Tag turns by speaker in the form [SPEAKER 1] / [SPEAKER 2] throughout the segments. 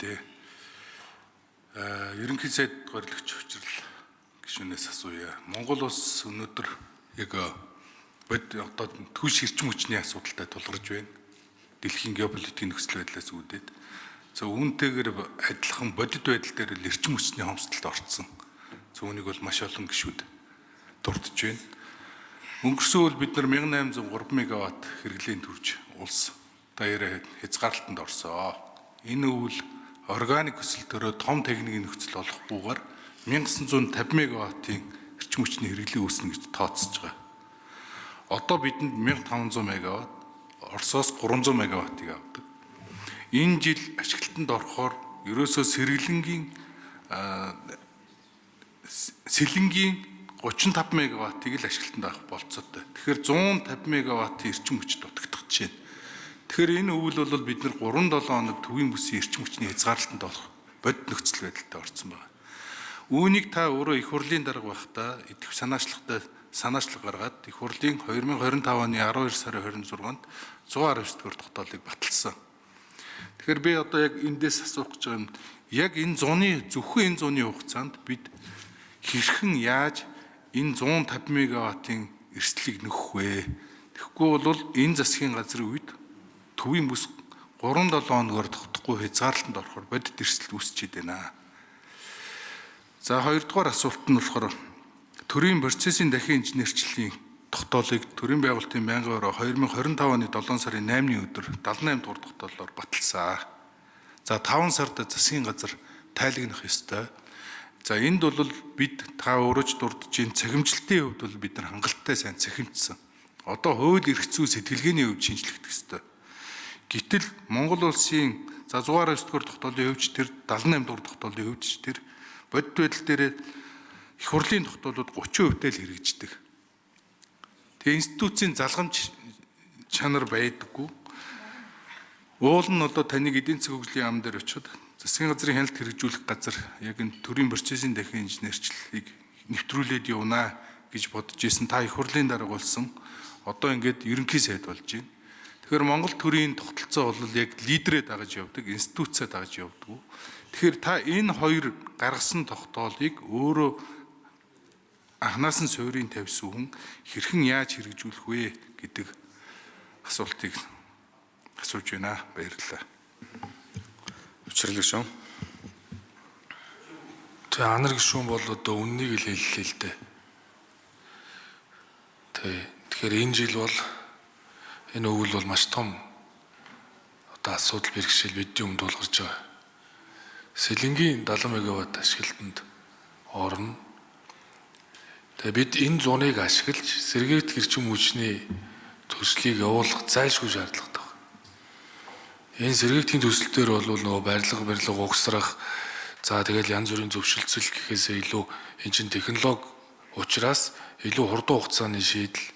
[SPEAKER 1] дээ. Ерөнхий сайд горилогч Учрал гишүүнээс асууя. Монгол улс өнөөдөр яг одоо түвш эрчим хүчний асуудалтай тулгарч байна. Дэлхийн геополитикийн нөхцөл байдлаас үүдээд. За, үүнтэйгээр адилхан бодит байдал дээр л эрчим хүчний хомсдолд орцсон. За, үүнийг бол маш олон гишүүд дурдж байна. Өнгөрсөн үйл бид нар 1803 мегаватт хэрэглээнд хүрч улс даяараа хязгаарлалтанд орсоо. Энэ өвөл органик өсөлтөөрөө том техникийн нөхцөл олохгүйгээр 1950 мегаваттын эрчим хүчний хэрэглээ үүснэ гэж тооцож байгаа. Одоо бидэнд 1500 мегаватт, Оросоос 300 мегаваттыг авдаг. Энэ жил ашиглалтанд орохоор ерөөсөө сэргэлэнгийн сэлэнгийн 35 мегаваттыг л ашиглалтанд авах болцоотой. Тэгэхээр 150 мегаваттын эрчим хүч дутагдах жишээ. Тэгэхээр энэ өвөл бол бид нар 3-7 хоног төвийн бүсийн эрчим хүчний хязгаарлалтанд болох бодит нөхцөл байдалтай орсон байна. Үүнийг та өөрөө их хурлын дарга байхдаа идэвх санаачлагтай санаачлаг гаргаад их хурлын 2025 оны 12 сарын 26-нд 119 дугаар тогтоолыг баталсан. Тэгэхээр би одоо яг эндээс асуух гэж байгаа юм, яг энэ зуны, зөвхөн энэ зуны хугацаанд бид хэрхэн яаж энэ 150 мегаваттын эрсдлийг нөхөх вэ? Тэгэхгүй бол энэ засгийн газрын үед төвийн бүс 3-7 хоногор тогтохгүй хязгаарлалтанд орохоор бодит эрсдэл үүсчихэд байна. За, хоёрдугаар асуулт нь болохоор төрийн процессын дахин инженерчлэлийн тогтоолыг төрийн байгуулалтын байнгын хороо 2025 оны 7 сарын 8-ны өдөр 78 дугаар тогтоолоор баталсан. За, 5 сард засгийн газар тайлагнах ёстой. За, энд бол бид, та өөрөө ч дурдж байна, цахимжлалтын хувьд бол бид нар хангалттай сайн цахимжсан. Одоо хууль эрх зүй сэтгэлгээний хувьд шинжлэгдэх ёстой. Гэтэл Монгол улсын за 119 дугаар тогтоолын хувьд ч тэр, 78 дугаар тогтоолын хувьд ч тэр, бодит байдал дээр их хурлын тогтоолууд 30% тай л хэрэгждэг. Тэгээ институцийн залгамж чанар байдаггүй. Уул нь одоо таныг эдийн засгийн хөгжлийн яам дээр очиход засгийн газрын хяналт хэрэгжүүлэх газар яг энэ төрийн процессын дахин инженерчлэлийг нэвтрүүлээд явнаа гэж бодож исэн. Та их хурлын дарга болсон. Одоо ингээд ерөнхий сайд болж байна. Тэгэхээр Монгол төрийн тогтолцоо бол яг лидерээ дагаж явдаг, институцээ дагаж явдаг. Тэгэхээр та энэ хоёр гаргасан тогтоолыг өөрөө анханаас нь суурийг тавьсан хүн хэрхэн яаж хэрэгжүүлэх вэ гэдэг асуултыг асууж байна. Баярлалаа.
[SPEAKER 2] Учрал гишүүн.
[SPEAKER 3] Тэгээ анар гишүүн бол одоо үннийг л хэллээ л дээ. Тэ. Тэгэхээр энэ жил бол, энэ өвөл бол маш том одоо асуудал бэрхшээл бидний өмнө тулгарч байгаа. Сэлэнгийн 70 мегаватт ашиглалтанд орно. Тэгээ бид энэ зуныг ашиглаж сэргээгдэх эрчим хүчний төслийг явуулах зайлшгүй шаардлагатай байна. Энэ сэргээгдэхийн төсөл дээр бол нөгөө барилга угсрах, за тэгэл янз бүрийн зөвшөлтсөл гэхээсээ илүү энэ чинь технологи учраас илүү хурдан хугацааны шийдэл.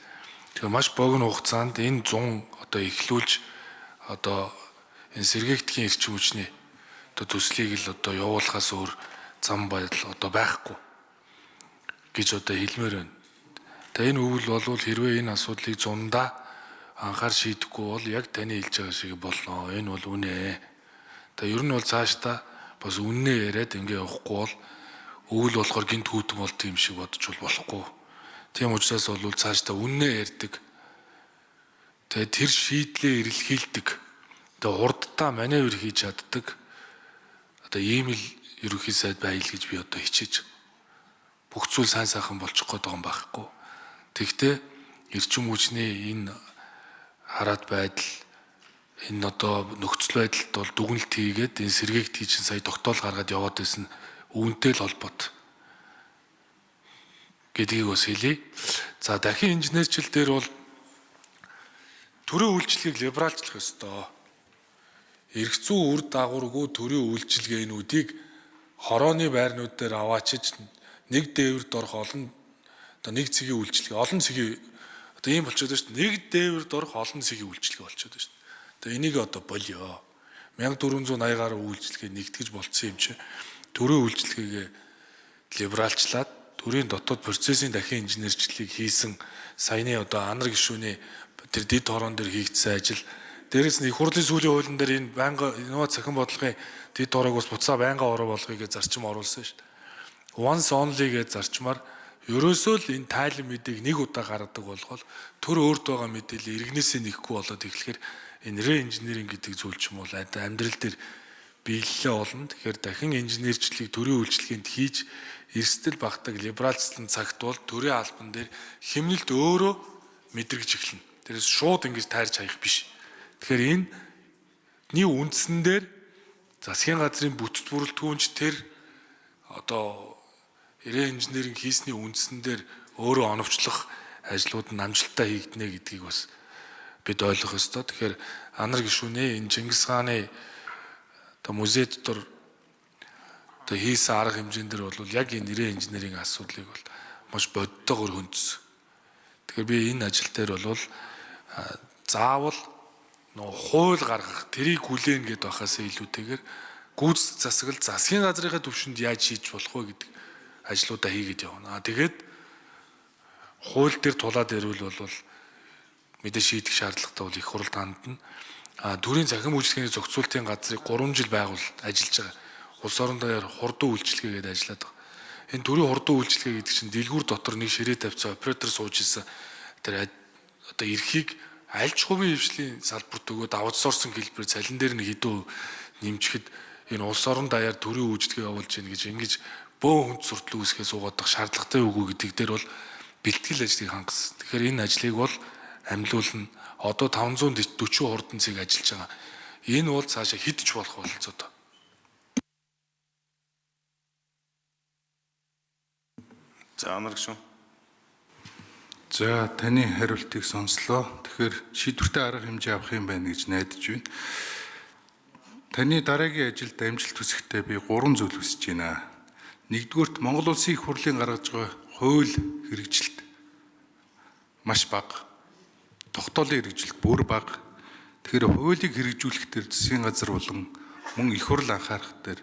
[SPEAKER 3] Тэгээ маш богино хугацаанд энэ 100 одоо эхлүүлж одоо энэ сэргээгдэхийн эрчим хүчний одоо төслийг л одоо явуулахаас өөр зам байдал одоо байхгүй гэж одоо хэлмээр байна. Тэгээ энэ өвөл болвол хэрвээ энэ асуудлыг зундаа анхаар шийдэхгүй бол яг таны хэлж байгаа шиг болно. Энэ бол үнэ. Тэгээ ер нь бол цаашдаа бас үннээ яриад ингээ явахгүй бол өвөл болохоор гинт хүүтэн болд юм шиг бодож бол болохгүй. Тийм учраас бол цаашдаа үннээ ярьдаг. Тэгээ тэр шийдлээ эрэлхийлдэг. Тэгээ хурдтай маневр хийж чаддаг. Одоо ийм л ерөнхий сайд байл гэж би одоо хичээж. Бүх зүйл сайн сайхан болчих гээд байгаа юм байхгүй. Тэгтээ эрчим хүчний энэ хараат байдал, энэ одоо нөхцөл байдалд бол дүгнэлт хийгээд энэ сэргээгт чинь сая тогтоол гаргаад яваад байсан, үүнтэй л холбоот гэдгийг бас хэлье. За, дахин инженерчил дээр бол төрийн үйлчилгээг либералчлах ёстой. Эрх зүй үр дагаваргүй төрийн үйлчилгээнүүдийг хорооны байрнууд дээр аваачиж нэг дээвэр дорх олон одоо нэг цэгийн үйлчилгээ, олон цэгийн одоо ийм болчиход байна шүү дээ. Нэг дээвэр дорх олон цэгийн үйлчилгээ болчиход байна шүү дээ. Одоо энийг одоо болио. 1480 гаруй үйлчилгээ нэгтгэж болцсон юм чи төрийн үйлчилгээгээ либералчлаад төрийн дотоод процессын дахин инженерчлэлийг хийсэн саяны одоо анар гишүүний тэр дэд хороон дээр хийгдсэн ажил, дээрэс нь их хурлын сүүлийн хуулийн дээр энэ байнга инновац цахим бодлогын Дид орог бас буцаа байнга ороо болгоё гэж зарчим оруулсан шүү дээ. Once only гэж зарчмаар ерөөсөө л энэ тайлан мэдээг нэг удаа гаргадаг болгол төр өөрт байгаа мэдээлэл иргэнээсээ нэхгүй болоод эхлэхээр энэ re-engineering гэдэг зүйл ч юм уу амьдрал дээр биелэлээ олно. Тэгэхээр дахин инженерчлэлийг төрийн үйлчилгээнд хийж эрсдэл багтаг либералчлан цагт бол төрийн албан дээр хэмнэлт өөрөө мэдрэгж эхэлнэ. Тэрээс шууд ингэж тайрч хаях биш. Тэгэхээр энэ нэг үндсэн дээр засгийн газрын бүтэц бүрэлдэхүүнч тэр одоо re-engineering хийсний үндсэн дээр өөрөө оновчлох ажлууд нь амжилттай хийгдэнэ гэдгийг бас бид ойлгох ёстой. Тэгэхээр анар гишүүнээ энэ Чингис хааны одоо музей дотор одоо хийсэн арга хэмжээн дээр бол яг энэ re-engineering асуудлыг бол маш бодтойгоор хөндөсөн. Тэгэхээр би энэ ажил дээр бол заавал нөгөө хууль гаргах, тэрийг хүлээн гэдээ байхаас илүүтэйгээр гүйцэтгэх засаглал засгийн газрынхаа түвшинд яаж хийж болох вэ гэдэг ажлуудаа хийгээд явна. Аа тэгээд хууль дээр тулаад ирвэл бол мэдээ шийдэх шаардлагатай бол их хуралд хандна. А төрийн цахим үйлчилгээний зохицуултын газрыг 3 жил байгуул ажиллаж байгаа. Улс орон даяар хурдан үйлчилгээ гэдээ ажиллаад байгаа. Энэ төрийн хурдан үйлчилгээ гэдэг чинь дэлгүүр дотор нэг ширээ тавьсан оператор сууж исэн тэр одоо эрхийг аль ч хувийн хвшлийн салбарт өгөөд аутсорсинг хэлбэр цалин дээр нь хэдэн нэмчихэд энэ улс орон даяар төрийн үйлчилгээ явуулж гин гэж ингэж бөөн хүнд суртал үүсгэхээ суугаад шаардлагатай үгүй гэдэг дээр бол бэлтгэл ажлыг хангасан. Тэгэхээр энэ ажлыг бол амьлуулна. Одоо 540 хурдан цэг ажиллаж байгаа. Энэ бол цаашаа хидч болох бололцоотой.
[SPEAKER 2] За анар гишүүн.
[SPEAKER 1] За таны хариултыг сонслоо. Тэгэхээр шийдвэртэй арга хэмжээ авах юм байна гэж найдаж байна. Таны дараагийн ажилд амжилт хүсэхдээ би 3 зүйл хүсэж байна. Нэгдүгээрт Монгол Улсын их хурлын гаргаж байгаа хууль хэрэгжилт маш бага. Тогтоолын хэрэгжилт бүр бага. Тэгэхээр хуулийг хэрэгжүүлэх дээр засгийн газар болон мөн их хурл анхаарах дээр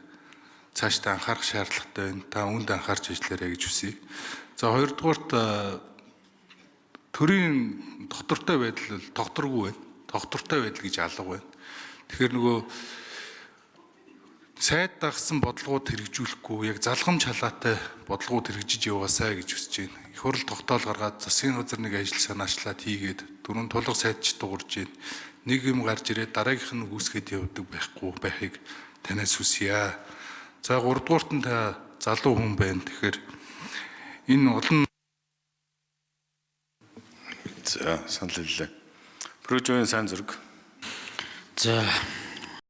[SPEAKER 1] цаашдаа анхаарах шаардлагатай байна. Та үүнд анхаарч ажиллаарай гэж хүсье. За хоёрдугаарт төрийн доктортой байдал бол тогтворгүй байна. Тогтвортой байдал гэж алга байна. Тэгэхээр нөгөө сайд дагсан бодлогууд хэрэгжүүлэхгүй яг залгамж халаатай бодлогууд хэрэгжиж яваасай гэж хүсэж байна. Их хурл тогтоол гаргаад засгийн газар нэг ажил санаачлаад хийгээд дөрөв тулга сайдч дуурж байна. Нэг юм гарч ирээд дараагийнх нь үүсгээд явдаг байхгүй байхыг танаас хүсье. За гуравдугаарт нь та залуу хүн байна. Тэгэхээр энэ олон
[SPEAKER 2] За санал хэллээ. Прожогийн сайн зүрэг.
[SPEAKER 4] За